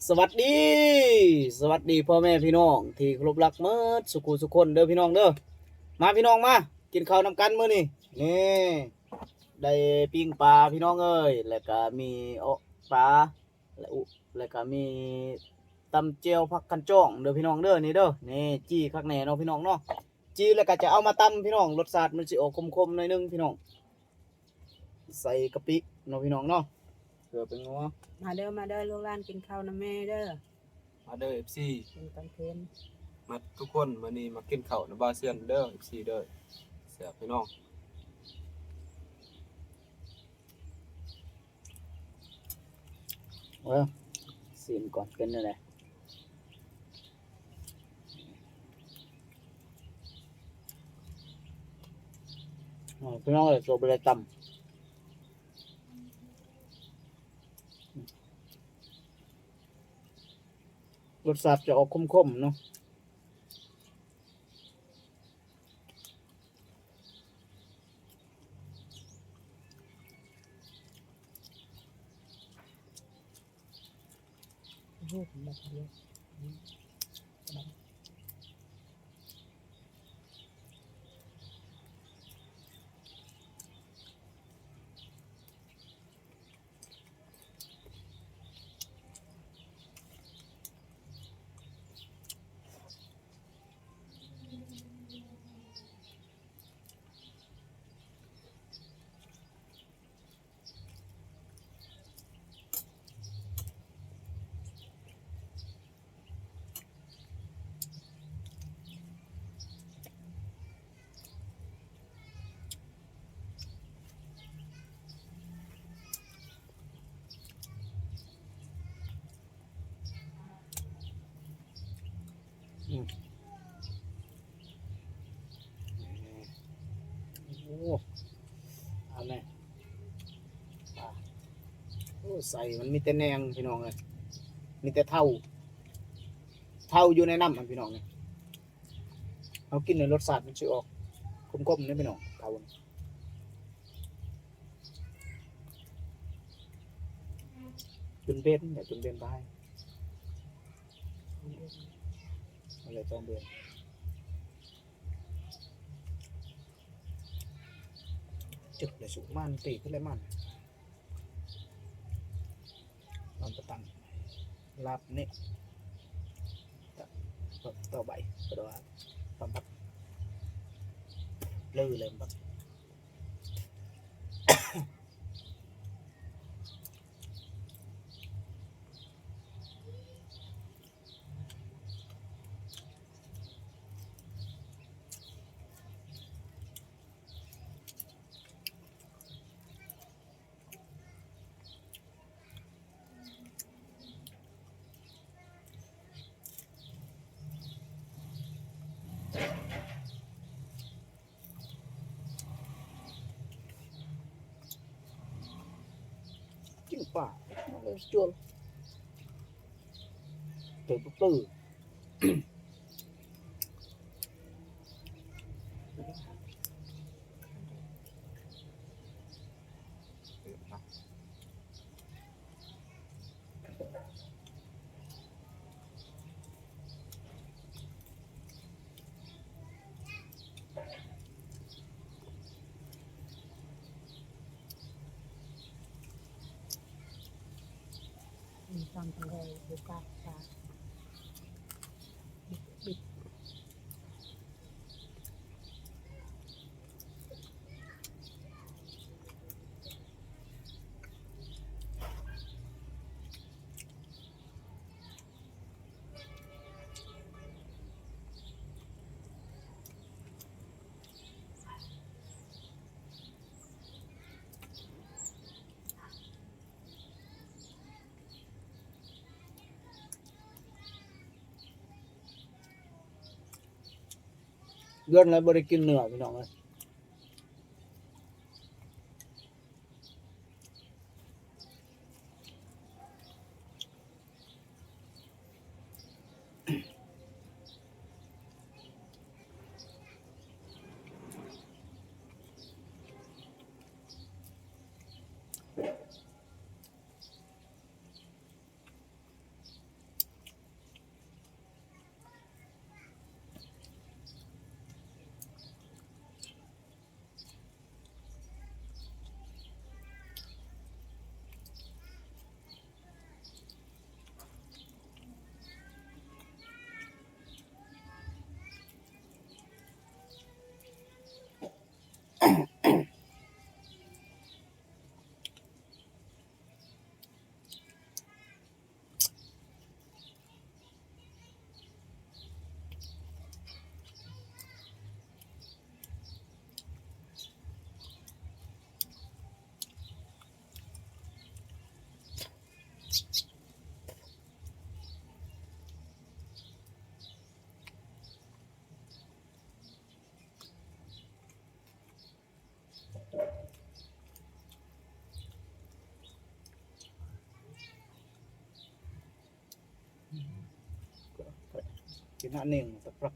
ສະຫວັດດີ ສະຫວັດດີພໍ່ແມ່ພີ່ນ້ອງທີ່ເຄົາລົບຮັກໝົດສູ່ຜູ້ສູ່ຄົນເດີພີ່ນ້ອງເດີ. ມາພີ່ນ້ອງມາ ກິນເຂົ້ານຳກັນມື້ນີ້. ນີ້ ໄດ້ປີ້ງປາພີ່ນ້ອງເອີຍ ແລ້ວກະມີເອາະປາ ແລ້ວ ແລ້ວກະມີຕຳແຈ່ວຜັກຄັນຈອງເດີພີ່ນ້ອງເດີ. ນີ້ເດີ ນີ້ ຈີ່ຄັກແນ່ເນາະພີ່ນ້ອງເນາະ. ຈີ່ແລ້ວກະຈະເອົາມາຕຳພີ່ນ້ອງ ລົດຊາດມັນຊິອອກຂົມໆໜ້ອຍໜຶ່ງພີ່ນ້ອງ. ໃສ່ກະປິເນາະພີ່ນ້ອງເນາະ ເພື່ອເປັນນັວ. ມາເດີ ມາເດີ ລູກຫຼານກິນເຂົ້ານຳແມ່ເດີ. ມາເດີ ເອັຟຊີ ກິນຕອນເພນ ມາທຸກຄົນ. ມື້ນີ້ມາກິນເຂົ້ານຳບ່າວຊຽນເດີ ເອັຟຊີເດີ. ແຊບພີ່ນ້ອງ. ເອີ ຊີມກ່ອນເປັນແນວໃດ. ໂອ້ ພີ່ນ້ອງເອີຍ ຕົວບໍ່ໄດ້ຕຳ ລົດຊາດຈະອອກຂົມໆເນາະ. ອືມ ໂອ້ ເອົາແມ່ ປາ ໂອ້ ໃສ່ມັນມີແຕ່ແໜງພີ່ນ້ອງເອີຍ ມີແຕ່ເທົາ ເທົາຢູ່ໃນນ້ຳຫັ້ນພີ່ນ້ອງເອີຍ. ເຮົາກິນແລ້ວລົດຊາດມັນຊິອອກຂົມໆເດ້ພີ່ນ້ອງ ເທົາ ຈົນເບັນ ຈົນເບັນບາຍ ມັນເລີຍຕ້ອງເບັນ. ຈຶກແລ້ວສຸກມັນຕີຂຶ້ນແລ້ວມັນ ມັນປະຕັນ ລາບນີ້ ຕໍ່ ຕໍ່ໄປ ເພາະວ່າປາບັກເລີຍແລ້ວບັກ. ກິນປາ ເອົາໄປຈວນ ເຕີບເປີ. ມີຕຳທະເລ ບໍ່ກາດ ປາ ບິດ ບິດ. ເດືອນລະບໍ່ໄດ້ກິນເນື້ອພີ່ນ້ອງເອີຍ. ເ Ngã ning, teprak.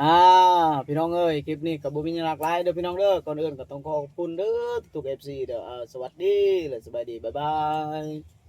ອ່າ ພີ່ນ້ອງເອີຍ ຄລິບນີ້ກໍບໍ່ມີຫຍັງຫຼາກຫຼາຍເດີພີ່ນ້ອງເດີ. ກ່ອນອື່ນກໍຕ້ອງຂໍຂອບຄຸນເດີທຸກໆ ເອັຟຊີເດີ. ອ່າ ສະຫວັດດີ ແລະ ສະບາຍດີ ບາຍບາຍ.